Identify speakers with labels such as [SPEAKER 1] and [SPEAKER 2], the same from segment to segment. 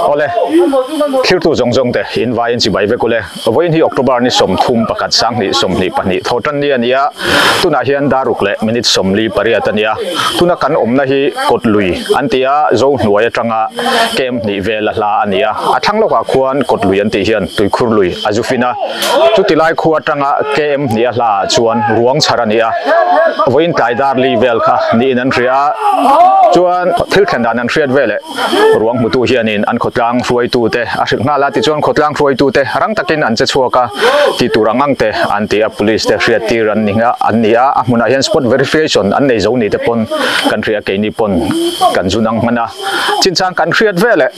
[SPEAKER 1] Awle, thirtu zawng zawng te in vaiin chibai vek ule. Vawiin hi October ni 31 2022 thawhtan ni a ni a, tunah hian daruk leh minute 48 a ni a. Tuna kan awmna hi kawt lui an ti a, zo hnuai atanga kem hnih vel a hla a ni a. A thlang lawkah khuan kawt lui an tih hian tuikhur lui a zu fin a. Chuti lai khu atanga kem hnih a hla ah chuan ruang chhar a ni a, vawiin tlai dar li vel kha niin an hria a. Chuan thil thlen dan an hriat veleh ruang hmutu hianin an khawtlang hruaitute a hrilh nghal a, tichuan khawtlang hruaitute rang takin an che chhuak a, tih tur ang ang te an ti a, police te hriat tir an ni an ni a, a hmunah hian spot verification an nei zo ni te pawn kan hria keini pawn kan zun ang hman a, chinchang kan hriat veleh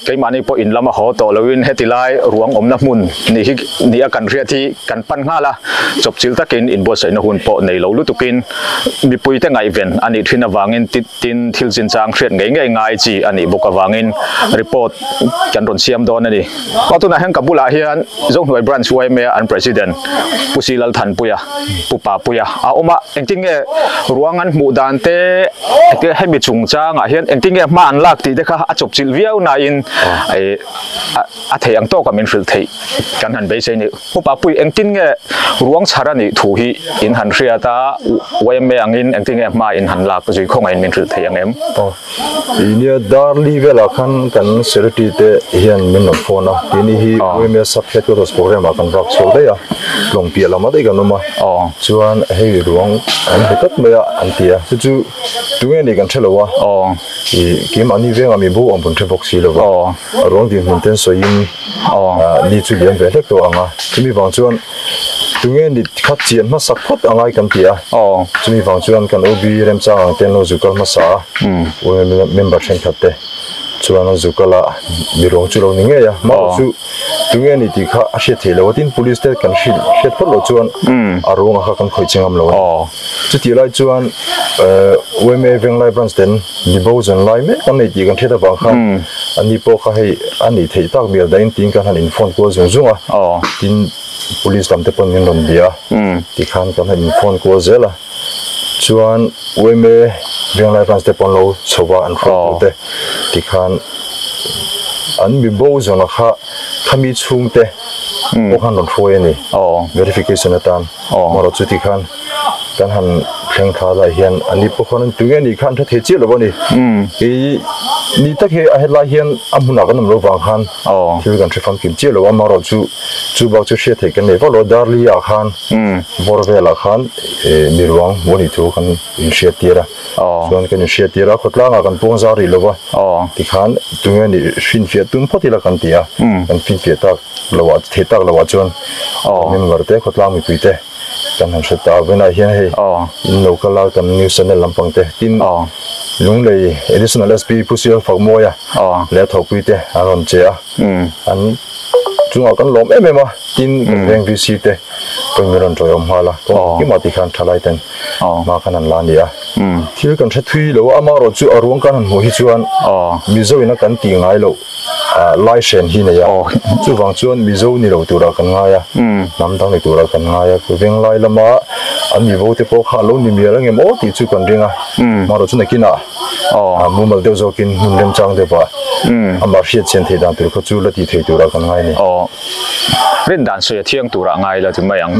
[SPEAKER 1] keimahni pawh in lama haw tawh loin heti lai ruang awmna hmun ni hi ni a kan hriat hi kan pan nghal a, chawpchilh takin inbuatsaihna hun pawh nei lo lutukin mipuite ngaihven a nih thin avangin ti Tin, thil chinchang hriat ngei ngei ngai chi a nih bawk avangin report kan rawn siam dawn a ni. Aw tunah hian ka bulah hian Zohnuai Branch yma an President Pu Si Lalthanpuia, Pu Papuia a awm a, engtin nge ruang an hmuh dan te, hemi chungchangah hian engtin nge hma an lak tih te kha a chawpchilh viau nain a thei ang tawka min hrilh theih kan han beisei ni. Pu Papui, engtin nge ruang chhar a nih thu hi in han hriat a, yma angin engtin nge hma in han lak zui khawngaih min hrilh thei ang em?
[SPEAKER 2] Aw, nia Darli velah khan kan secretary te hian min rawn phone a, tini hi yma sub headquarters program ah kan vak chhuak daih a, tlawng piah lamah daih kan awm a, chuan hei ruang an hmu tlat mai a an ti a, chu chu tunge nih kan hre lo a. I keimahni vengah mi bo ang pun hre bawk si lo va, a ruang dinhmun ten sawiin ni chu liam ve hlek tawh ang a, chumi vang chuan tunge ni kha chian hmasak phawt a ngai kan ti a, chumi vang chuan kan OB remchang ang ten lo zu kal hmasa a, member thenkhat te chuan an zu kal a, mi ruang chu lo ni ngei a, mahse chu tunge ni tih kha a hriat theih lo a, tin police te kan hriat phawt loh chuan a ruangah kha kan khawih che ngam lo a ni. Chutih lai chuan yma Venglai Branch ten mibo zan lai mek an nei tih kan hriat avang khan ani pawh kha hei a nih theih tak mial dahin tiin kan han in phone kual zung zung a, tin police lam te pawn min rawn bia a, tikhan kan han in phone kual zel a, chuan yma Venglai Branch te pawn lo chho va an hruai tu te tikhan an mibo zawna kha khami chhungte pawh khan rawn hruai a ni verification atan marawh chu tikhan kan han thleng thla lai hian an ni pawh khan an tunge nih kha an hre thei chiah lo a ni. Kei ni tak hi a hetlai hian a hmunah kan awm lo vang khan thil kan hre famkim chiah lo a, amaherawh chu chu bak chu hriat theih kan nei vak lo a, Darli ah khan bawr velah khan mi ruang hmuh a nih thu kan inhriat tir a, chuan kan inhriat tir a, khawtlangah kan puang zar rih lo va, tikhan tunge nih hrinfiah tum phawt ila kan ti a, kan finfiah tak lo ah theih tak lo ah chuan member te khawtlang mipui te. Kan han hre ta venah hian hei in lo kal a kan news channel lampang te tin Lunglei Additional SP Pu Sial Fakmawia leh a thawhpui te an rawn che a an chungah kan lawm em em a tin kan veng VC te pawhin min rawn tawiawm nghal a kawng engkimah tikhan thalai ten hma khan an la a ni a thil kan hre thui lo a amaherawh chu a ruang kan han hmuh hi chuan Mizo ina kan tih ngai loh. Lai hren hi nei a, chuvang chuan Mizo ni lo turah kan ngai a, hnam dang ni turah kan ngai a, Venglai lama an mivo te pawh kha a lo ni mial angem aw tih chu kan ring a, marawh chu nakinah mumal deuh zawkin hmun remchang deuhah amah hriat chian theih dan tur kha chu la ti thei turah kan ngai a ni.
[SPEAKER 1] Rin dan sawi a thiang turah ngai la ti mai ang.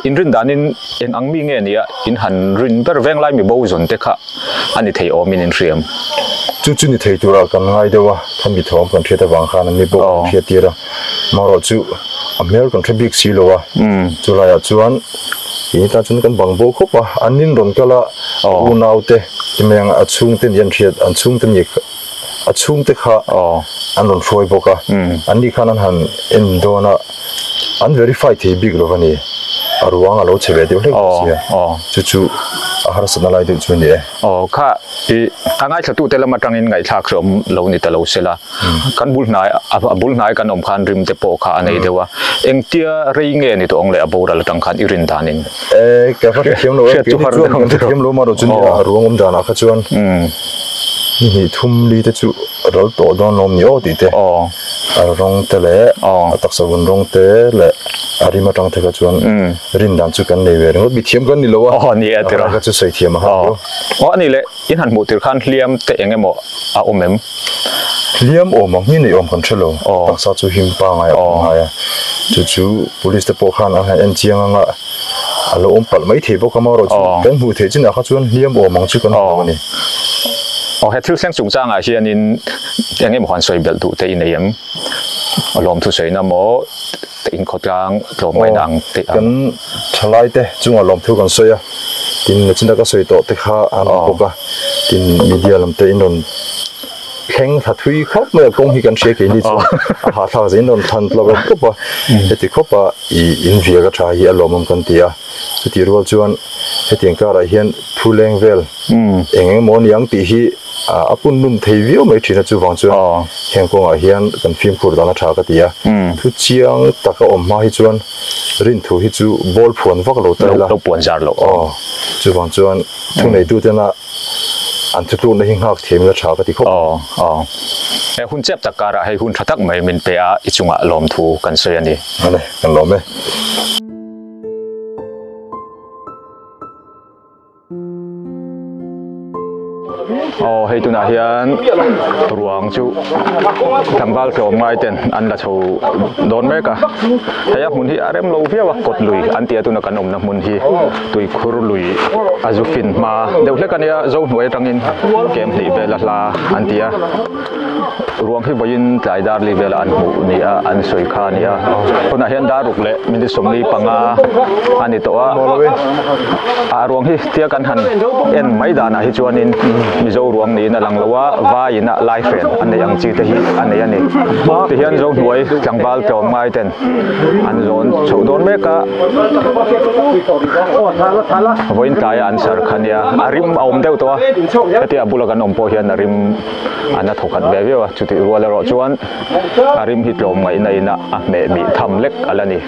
[SPEAKER 1] In rin danin eng ang mi nge nia in han rin ber Venglai mibo zawn te kha a ni thei awmin in hriam.
[SPEAKER 2] Chu chu ni thei turah kan ngai deuh a, kha mi thawm kan hriat avang khan an ni pawh kan hriat tir a, marawh chu a hmel kan hre bik si lo a, chu laiah chuan ini tan chuan kan bang bo khawp a, an in rawn kal a, a unau te ti mai ang a chhungte ni an hriat, an chhungte ni a chhungte kha an rawn hruai bawk a, an ni khan an han en dawn a, an verify thei bik lo a ni, a ruang a lo che ve deuh hlek bawk sia, chu chu. a harsatna lai deuh chu a ni e.
[SPEAKER 1] Aw kha i a ngaithlatute lam atangin ngaihthlak hreawm lo ni ta lo se la, kan bul hnai a bul hnai kan awm khan rim te pawh kha a nei deuh a, engtia rei nge ni tawh ang le a boral atang khan i rin danin?
[SPEAKER 2] E ka va hrethiam lo e, keini chuan kan hrethiam lo marawh chu nia ruang awm danah kha chuan ni hnih thum li te chu ral tawh dawn lawm ni aw tih te a rawng te leh a taksa vun rawng te leh a rim atang te kha chuan rin dan chu kan nei ve ringawt mithiam kan ni lo a
[SPEAKER 1] aw ni e tira
[SPEAKER 2] ka chu sawi thiam a ha
[SPEAKER 1] aw aw ani le in han hmuh tir khan hliam te eng emaw a awm em
[SPEAKER 2] hliam awm ang hi nei awm kan hre lo taksa chu him pangai a awm ngai a chu chu police te pawh khan an han en chiang anga a lo awm palh mai thei bawk a marawh chu kan hmuh theih chinah kha chuan hliam awm ang chu kan hmu a ni
[SPEAKER 1] aw he thil thleng chungchangah hianin eng emaw han sawi belh duh te i nei em lawm thusawi na maw In khawtlang tlawm ngaihna ang tih
[SPEAKER 2] ang. Kan thalai te chungah lawmthu kan sawi a, tin nachina ka sawi tawh te kha an awm bawk a, tin media lam te in rawn thleng thla thui khawp mai a, kawng hi kan hria keini chuan a hahthlak zai in rawn thlan tla rawp rawp a, heti khawp a i in viak a tha hi a lawmawm kan ti a, chutih rual chuan hetiang karah hian thu leng vel eng eng emaw a ni ang tih hi A pun lum thei viau mai thin a, chuvang chuan heng kawngah hian kan fimkhur dan a tha ka ti a. Thu chiang tak a awm hma hi chuan rinthu hi chu ball phuan vak lo ta ila.
[SPEAKER 1] Lo puan zar loh.
[SPEAKER 2] Aw, chuvang chuan thu neitutena an thutlukna hi nghak thiam ila tha ka ti khawp.
[SPEAKER 1] Aw, aw. He hun chep tak karah hei hun tha tak mai min pe a, i chungah lawmthu kan sawi a ni.
[SPEAKER 2] Awle, kan lawm e.
[SPEAKER 1] Aw hei tunah hian ruang chu tlangval tlawm ngai ten an la chho dawn mek a hei a hmun hi a rem lo viau a kawt lui an tia tuna kan awmna hmun hi tuikhur lui a zu fin hma deuh hlek a nia zo hnuai atangin kem hnih vel a hla an ti a. Ruang hi vawiin tlai dar li velah an hmuh ni a, an sawi kha a ni a. Hunah hian dar ruk leh minute 45 a ni tawh a. A ruang hi tia kan han en mai danah hi chuanin Mizo ruang niin a lang lo a, vaiin a lai hren a neih ang chi te hi a nei a ni. Tihian Zohnuai tlangval tlawm ngai ten an zawn chhoh dawn mek a. Vawiin tlaia an sar kha nia, a rim a awm deuh tawh a, hetia a bula kan awm pawh hian a rim an a thawkhat ve viau a, chutih rual erawh chuan a rim hi tlawm ngaihna ina a hmeh mih tham lek a la ni.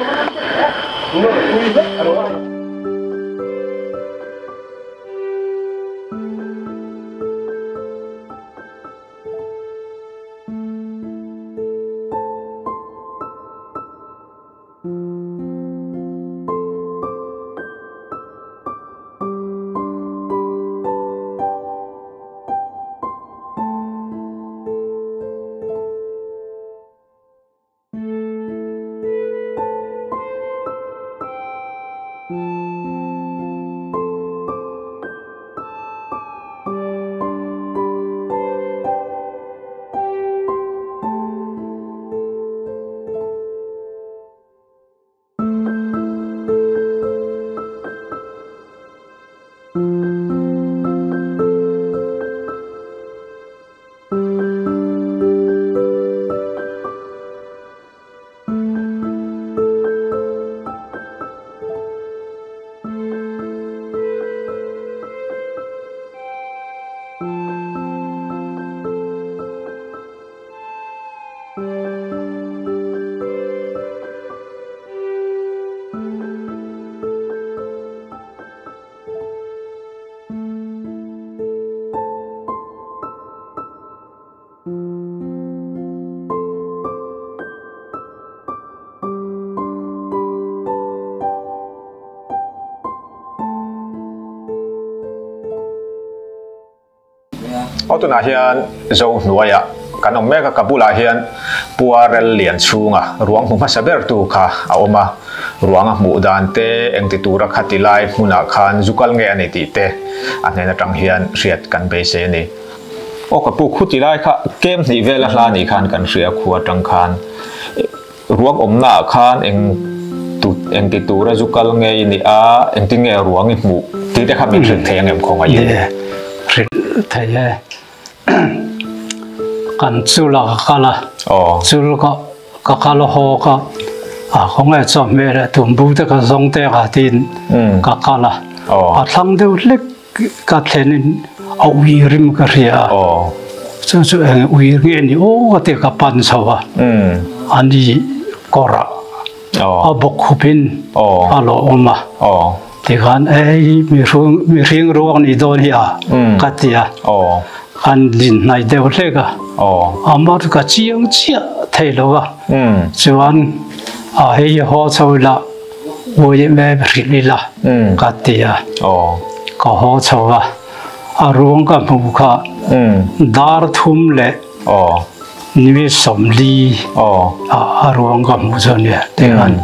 [SPEAKER 1] Aw tunah hian Zo hnuaiah kan awm mek a, ka bulah hian Puarel lian chhunga ruang hmu hmasa ber tu kha a awm a, ruang a hmuh dan te engti tura kha ti lai hmunah khan zu kal nge a ni tih te a hnen atang hian hriat kan beisei a ni. Aw ka pu khuti lai kha kem hnih vela hla nih khan kan hria khua atang khan Ruang awmna ah khan eng tu eng ti tura zu kal nge i nih a, engtin nge ruang i hmuh tih te kha min hrilh thei ang em khawngaih in?
[SPEAKER 3] Ni, hrilh thei e. Kan chul a ka kal a, chul ka ka kal a haw ka a khawngaih chawhmeh leh tumbu te ka zawng tek a tiin ka kal a, a thlang deuh hlek. ka thlenin a ui rim ka hria a. Chu chu eng ui nge ni aw ka ti ka pan chho a. Ani kawrah a bawk khupin a lo awm a. Tikhan ei mihring ruang ni dawn hi a ka ti a. Kan din hnai deuh hlek a. Amah chu ka chiang chiah thei lo a. Chuan a hei haw chho ila ui em em hrilh ila ka ti a. Ka haw chho a. A ruang ka hmuh kha dar thum leh Nimi 40 a ruang ka hmuh chu a nia. Tikhan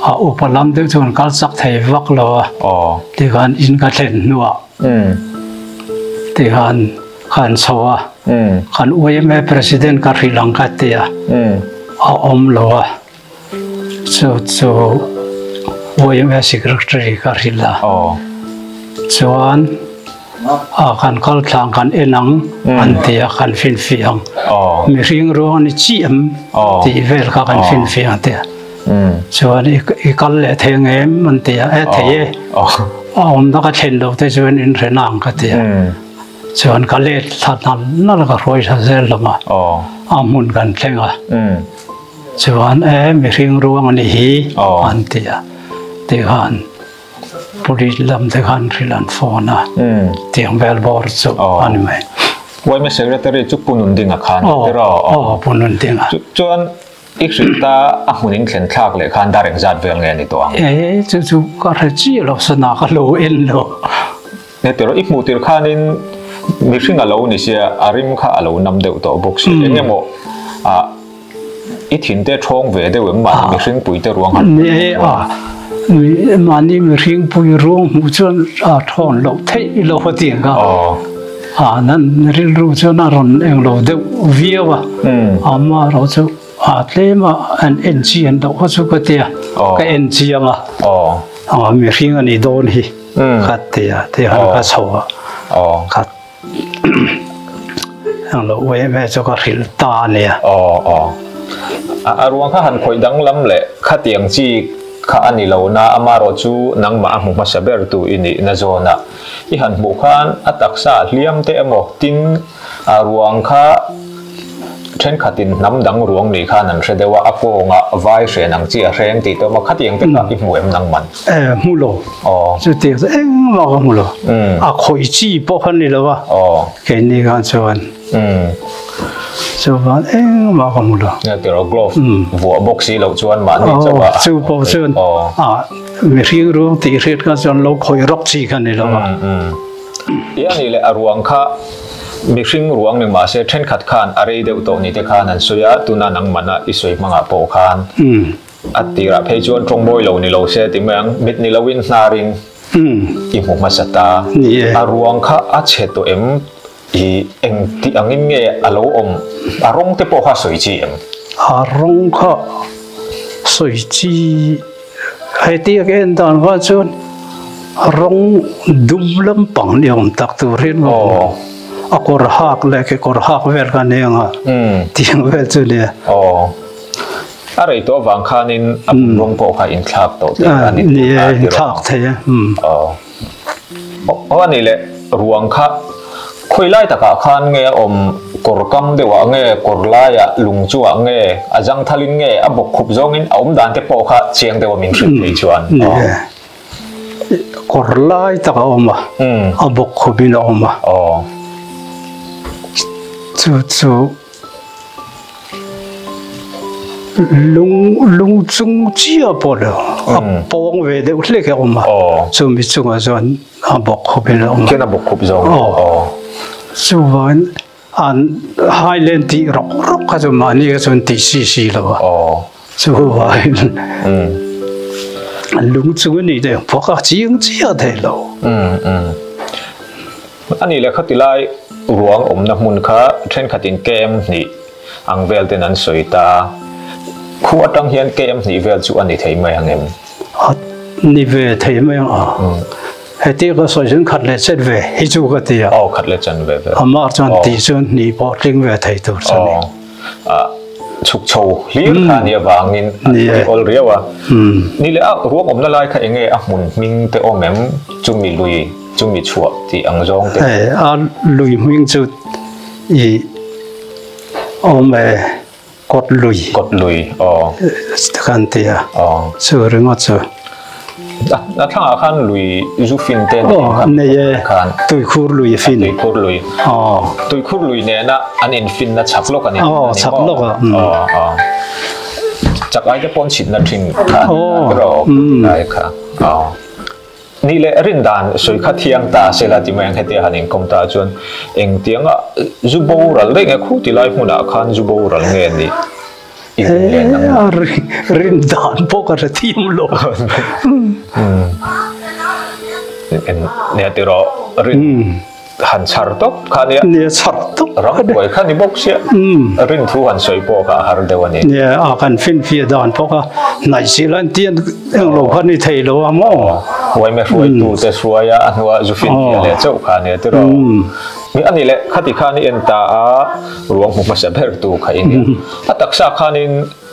[SPEAKER 3] a upa lam deuh chuan kal chak thei vak lo a. Tikhan in ka thlen hnuah tikhan kan chho a. Kan YMA President ka hrilh ang ka ti a. A awm lo a. Chu chu YMA Secretary ka hrilh a. Chuan a kan kal thlang kan en ang an ti a kan finfiah ang mihring ruang ani chi em tih vel kha kan finfiah ang tia chuan i kal leh thei ang em an ti a e thei e a awmna ka thlen lo te chuan in hre nang ka ti a chuan ka let thla nal nal ka hruai tha zel hlawm a a hmun kan thleng a chuan e mihring ruang ani hi an ti a tikhan Police lam te khan hrilh an phone a, tiang vel bawr chu a ni mai.
[SPEAKER 1] Yma Secretary chu Pu Nundinga khan a ti rawh.
[SPEAKER 3] Aw, Pu Nundinga.
[SPEAKER 1] Chuan i hrilh ta a hmun in thlen thlak leh khan dar engzat vel nge a ni tawh ang?
[SPEAKER 3] E, chu chu ka hre chiah lo, sana ka lo en lo.
[SPEAKER 1] Nge ti rawh, i hmuh tir khanin mihring a lo ni sia, a rim kha a lo nam deuh tawh bawk si. Eng emaw ah I thinte thawng ve deuh em mahni mihring puite ruang han hmuh
[SPEAKER 3] Ni a, mahni mihring pui ruang hmuh chuan a thawn loh theih lo a ti ang kha. A nan rilru chuan a rawn eng lo deuh viau a, amaherawh chu a tlem a an en chi an loh kha chu ka ti a, ka en chiang a, mihring a nih dawn hi ka ti a, tihian ka chho a, ka Ang lo uai em em chu ka hrilh ta a nia.
[SPEAKER 1] Aw aw. A ruang kha han khawih danglam leh khatiang chi kha a ni lo na, amarawh chu nangmah a hmu hmasa ber tu i nih na zawnah i han hmuh khan a taksa hliam te emaw tin a ruang kha Thenkhatin hnam dang ruang nih khan an hre deuh a, a kawngah vai hren ang chi a hreng tih te awm a, khatiang te kha i hmu em nang man?
[SPEAKER 3] E, hmu lo.
[SPEAKER 1] Aw.
[SPEAKER 3] Chutiang chu engmah ka hmu lo. A khawih chi pawh kha ni lo a.
[SPEAKER 1] Aw.
[SPEAKER 3] Keini khan chuan. Chuvan engmah ka hmu lo.
[SPEAKER 1] Nia tiraw glove vuah bawk si loh chuan mahni chauh a.
[SPEAKER 3] Aw, chu pawh chuan a mihring ruang tih hriat kha chuan lo khawih rawk chi kha ni lo a.
[SPEAKER 1] I a nih leh a ruang kha mihring ruang ni mahse thenkhat khan a rei deuh tawh ni te khan an sawi a, tuna nangmana i sawi hmangah pawh khan a tirah phei chuan tawngbawi lo ni lo se ti mai ang, mit ni loin hnarin i hmu hmasa ta. A ruang kha a chhe tawh em? I eng tih angin nge a lo awm? A rawng te pawh kha sawi chi em?
[SPEAKER 3] A rawng kha sawi chi. Hetiang en dan kha chuan rawng dum lampang ni awm tak tur hian a kawr hak leh kekawr hak vel kha nia ang a, tiang vel chu nia.
[SPEAKER 1] Aw, a rei tawh avang khanin a rawng pawh kha inthlak tawh tih a ni
[SPEAKER 3] tur a ti rawh. Inthlak thei a.
[SPEAKER 1] Aw. Aw a nih leh ruang kha khawi lai takah khan nge a awm kawr kam deuhah nge kawr laiah lung chungah nge a zangthalin nge a bawk khup zawngin a awm dan te pawh kha chiang deuha min hrilh thei chuan
[SPEAKER 3] aw. Kawr lai tak a awm a, a bawk khupin a awm a.
[SPEAKER 1] Aw.
[SPEAKER 3] Chu chu. Lung lung chung chiah pawh lo a pawng ve deuh hlek a awm a chumi chungah chuan a bawk khup in a awm a
[SPEAKER 1] khian a bawk khup zawng
[SPEAKER 3] aw chuvangin an highland tih rawk rawk kha chu mahni kha chuan tih si si lo a chuvangin lung chung a nih te pawh kha chiang chiah thei lo.
[SPEAKER 1] A nih leh khati lai ruang awmna hmun kha thenkhatin KM hnih ang vel ten an sawi ta. Khu atang hian KM hnih vel chu a ni thei mai ang em?
[SPEAKER 3] A ni ve thei mai ang a. Heti ka sawi chuan khat leh chet ve hi chu ka ti a.
[SPEAKER 1] Aw, khat leh chan ve ve.
[SPEAKER 3] Amah chuan tih chuan hnih pawh tling ve thei tur chu a ni.
[SPEAKER 1] Aw, chhuk chho hlir kha a nih avangin a ti awl riau a. Ni leh a ruang awmna lai kha enge a hmun hming te awm em? Chumi lui. chumi chhuah tih ang zawng te.
[SPEAKER 3] E a lui hming chu i awm e kawt lui.
[SPEAKER 1] Kawt lui aw.
[SPEAKER 3] Kan ti a.
[SPEAKER 1] Aw.
[SPEAKER 3] Chu ringawt chu.
[SPEAKER 1] A thlangah khan lui zu fin te nei
[SPEAKER 3] khan. Nei e.
[SPEAKER 1] Khan.
[SPEAKER 3] Tuikhur lui fin.
[SPEAKER 1] Tuikhur lui.
[SPEAKER 3] Aw.
[SPEAKER 1] Tuikhur lui nena an infinna chhak lawk a ni.
[SPEAKER 3] Aw chhak lawk a.
[SPEAKER 1] Aw aw. Chak ai te pawn chhitna thin kha rawh lai kha. Aw. Ni leh rin dan sawi kha thiang ta sela ti mai ang hetia han inkawm ta chuan engtianga zu boral daih nge khu ti lai hmunah khan zu boral nge ni i rin len ang.
[SPEAKER 3] Rin dan pawh ka hre thiam lo.
[SPEAKER 1] Nia tiraw rin han chhar tawp kha nia.
[SPEAKER 3] Nia chhar tawp.
[SPEAKER 1] Ram buai kha ni bawk sia. Rin thu han sawi pawh kha a har deuh a ni.
[SPEAKER 3] Nia a kan finfiah dan pawh kha hnaih si lan tian eng lo kha ni thei lo a maw.
[SPEAKER 1] Huaime hruaitu te hruai a a hnuah zu finfiah leh chauh kha nia tiraw. Mi a ni leh khati khan i en ta a ruang hmu hmasa ber tu kha i nia. A taksa khanin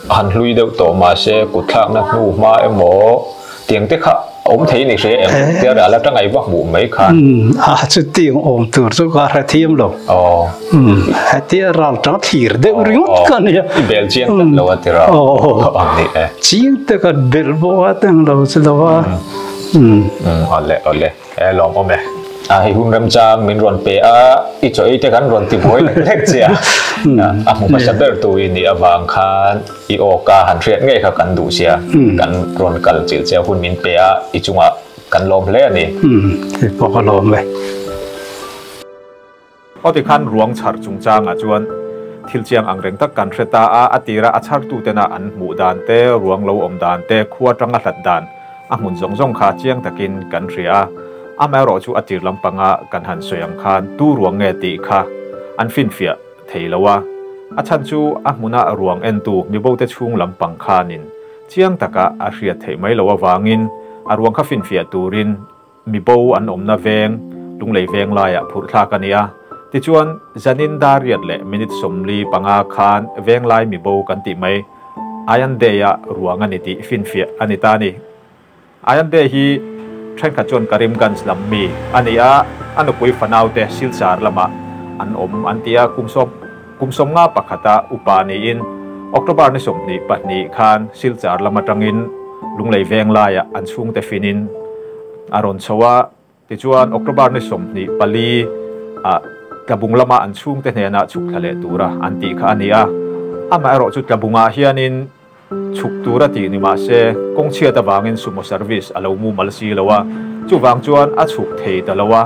[SPEAKER 1] Han hlui deuh tawh mahse kut thlakna hnu hma emaw tiang te kha awm thei ni hre em? Tia ral atanga i va hmuh mai khan.
[SPEAKER 3] A chutiang awm tur chu ka hre thiam lo.
[SPEAKER 1] Aw.
[SPEAKER 3] Hetia ral tang thlir deuh ringawt ka nia.
[SPEAKER 1] I bel chiang tak lo a tira.
[SPEAKER 3] Aw.
[SPEAKER 1] Ni e.
[SPEAKER 3] Chiang taka bel bawk a teng lo chu lo a.
[SPEAKER 1] Awle awle. E lawm awm e. A hei hun remchang min rawn pe a, i chaw ei te kan rawn ti buai lek lek che a. A hmu hmasa ber tu i nih avang khan i aw ka han hriat ngei kha kan duh sia, kan rawn kal chilh che a hun min pe a, i chungah kan lawm hle a ni.
[SPEAKER 3] Hei pawh ka lawm e.
[SPEAKER 4] Aw tikhan ruang chhar chungchangah chuan thil chiang ang reng tak kan hre ta a, a tira a chhartutena an hmuh dan te, ruang lo awm dan te, khua tanga hlat dan a hmun zawng zawng kha chiang takin kan hria a. Amaherawh chu a tir lampanga kan han sawi ang khan tu ruang nge tih kha an finfiah thei lo a, a chhan chu a hmuna ruang entu mibote chhung lampang khanin chiang taka a hriat theih mai loh avangin a ruang kha finfiah turin Mibo an awmna veng, Lunglei veng laiah phurh thlak a ni a. Tichuan, zanin dar riat leh minute 45 khan venglai mibo kan tih mai, Ayan Day-a ruang a ni tih finfiah a ni ta a ni. Ayan Day hi thenkhat chuan Karimganj lam mi a ni a, a nupui fanaute Silchar lamah an awm an ti a, kum sawm kum sawmnga pakhata upa niin October ni 22 khan Silchar lam atangin Lunglei veng laiah an chhungte finin a rawn chho a, tichuan October ni 24 ah Tlabung lama an chhungte hnenah chhuk thla leh tura an tih kha a ni a. Amaherawh chu Tlabungah hianin chhuk tura tih ni mah se kawng chhiat avangin sumo service a lo mumal si lo a, chuvang chuan a chhuk thei ta lo a,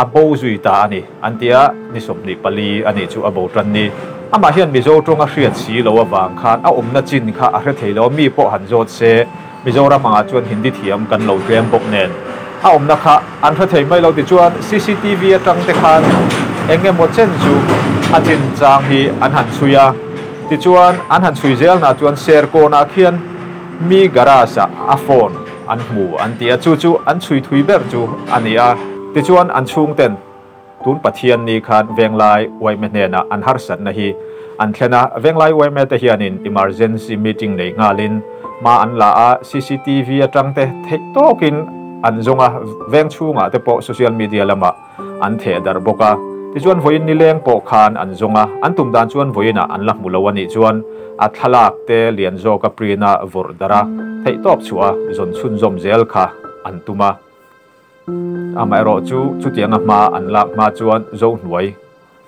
[SPEAKER 4] a bo zui ta a ni an ti a, ni 24 a nih chu a bo tan ni. Amah hian Mizo tawng a hriat si lo avang khan a awmna chin kha a hre thei lo a, mi pawh han zawt se Mizoram angah chuan Hindi thiam kan lo tlem bawk nen a awmna kha an hre thei mai lo tichuan cctv atang te khan eng emaw chen chu a chin chang hi an han chhui a, tichuan an han chhui zel nah chuan Serkawnah khian mi garage ah a phone an hmu an ti a, chu chu an chhui thui ber chu a ni a, tichuan an chhungten Tun Pathian ni khan Venglai yma hnenah an harsatna hi an thlen a, Venglai yma te hianin emergency meeting nei nghalin hma an la a, cctv atang te theih tawkin an zawng a, veng chhungah te pawh social media lamah an theh darh bawk a. Tichuan vawiin nileng pawh khan an zawng a, an tum dan chuan vawiinah an la hmu lo a nih chuan a thlalak te lian zawka print a vawrh darh a, theih tawp chhuah a zawn chhunzawm zel kha an tum a. Amaherawh chu chutianga hma an lak hma chuan Zohnuai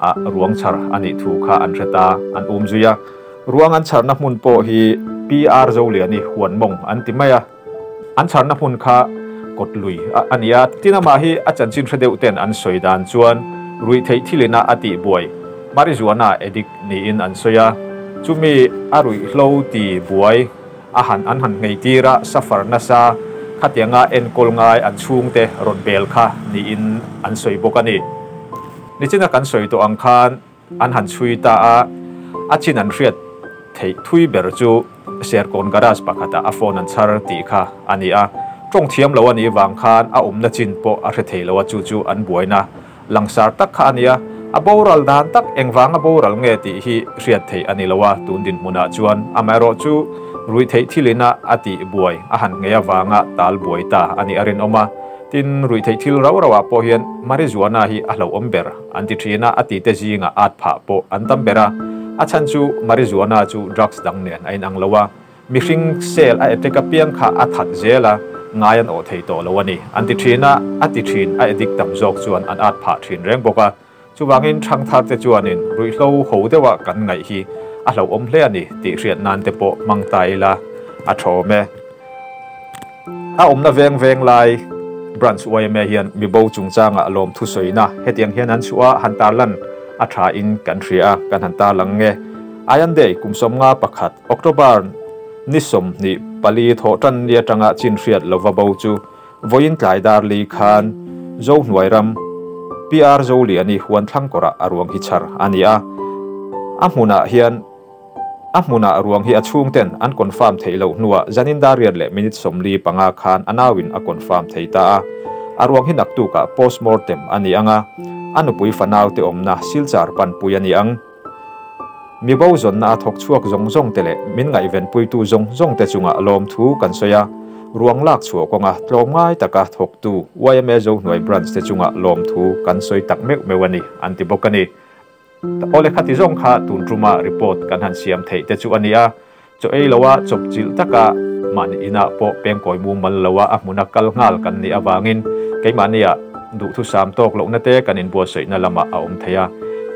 [SPEAKER 4] ah ruang chhar a nih thu kha an hre ta, an um zui a. Ruang an chharna hmun pawh hi PR Zoliani huan mawng an ti mai a. An chharna hmun kha kawt lui a ni a. Tin amah hi a chanchin hre deuh ten an sawi dan chuan ruihtheih thilina a tih buai marijuana addict niin an sawi a. Chumi a ruihhlo ti buai A han an han ngei tir a, suffer nasa khatianga enkawl ngai an chhungte rawn bel kha niin an sawi bawk a ni. Nichina kan sawi tawh ang khan an han chhui ta a, a chin an hriat theih thui ber chu Serkawn garage pakhatah a phone an chhar tih kha a ni a, tawng thiam lo a nih vang khan a awmna chin pawh a hre thei lo a, chu chu an buaina Langsar tak kha a ni a, a boral dan tak engvanga boral nge tih hi hriat theih a ni lo a, tun dinhmunah chuan amaherawh chu ruihtheih thilina a tih buai a han ngei avanga tal buai ta a nih a rinawm a. Tin, ruihtheih thil rau rauah pawh hian marijuana hi a hlauhawm ber an ti thin a, a tite zinga at phah pawh an tam ber a. A chhan chu marijuana chu drugs dang nen a inang lo a, mihring cell a attack apiang kha a that zel a, ngai an awh thei tawh lo a ni an ti thin a, a ti thin a addict tam zawk chuan an at phah thin reng bawk a. Chuvangin thangtharte chuanin ruihhlo ho deuha kan ngaih hi a hlauhawm hle a ni tih hriat nan te pawh hmang ta ila a thawm e. A awmna veng veng lai Branch yma hian mibo chungchangah lawmthu sawina hetiang hian an chhuah a, han tarlan a tha in kan hria a, kan han tarlang nge. Ayan Day kum 51 October ni 24 thawh tan ni atanga chin hriat lova bo chu Vawiin tlai dar li khan Zohnuai ram PR Zoliani huan thlang kawrah a ruang hi chhar a ni a. A hmunah hian a hmunah ruang hi a chhungten an confirm theih loh hnuah zanin dar riat leh minute 45 khan a nauin a confirm thei ta a. A ruang hi naktukah postmortem a ni ang a, a nupui fanau te awmna Silchar panpui a ni ang. Mi bo zawnna a thawk chhuak zawng zawng te leh min ngaihvenpuitu zawng zawng te chungah lawmthu kan sawi a, ruang lak chhuah kawnga tlawmngai taka thawktu yma Zohnuai Branch te chungah lawmthu kan sawi tak meuh meuh a ni, an ti bawk a ni. Awle khati zawng kha tun tuma report kan han siam theih te chu a ni a, chaw ei loa chawp chilh taka mahni inah pawh pengkawi mumal loa a hmuna kal nghal kan nih avangin keimahnia duhthusam tawk lohna te kan inbuatsaihna lamah a awm thei a,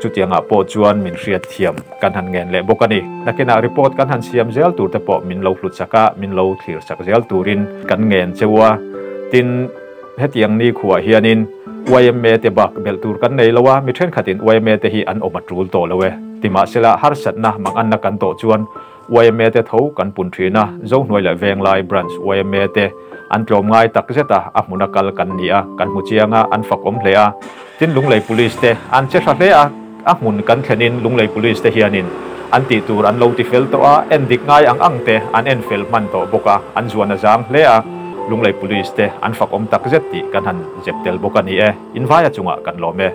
[SPEAKER 4] chutiangah pawh chuan min hriat thiam kan han ngen leh bawk a ni. Nakinah report kan han siam zel tur te pawh min lo hlut sak a, min lo thlir sak zel turin kan ngen cheu a, tin, hetiang ni khuah hianin yma te bak belh tur kan nei lo a, mi thenkhatin yma te hi an awm a tul tawh lo e. Timahsela harsatna manganna kan tawh chuan yma te tho kan pun thin a, Zohnuai leh Venglai Branch yma te an tlawm ngai tak zet a, a hmuna kal kan ni a, kan hmu chiang a, an fak awm hle a. Tin Lunglei Police te an che hra hle a, a hmun kan thlenin Lunglei Police te hianin an tih tur an lo ti fel tawh a, en dik ngai ang ang te an en fel hman tawh bawk a, an zuan a zang hle a, Lunglei Police te an fak awm tak zet tih kan han zep tel bawk a ni e, invaia chungah kan lawm e.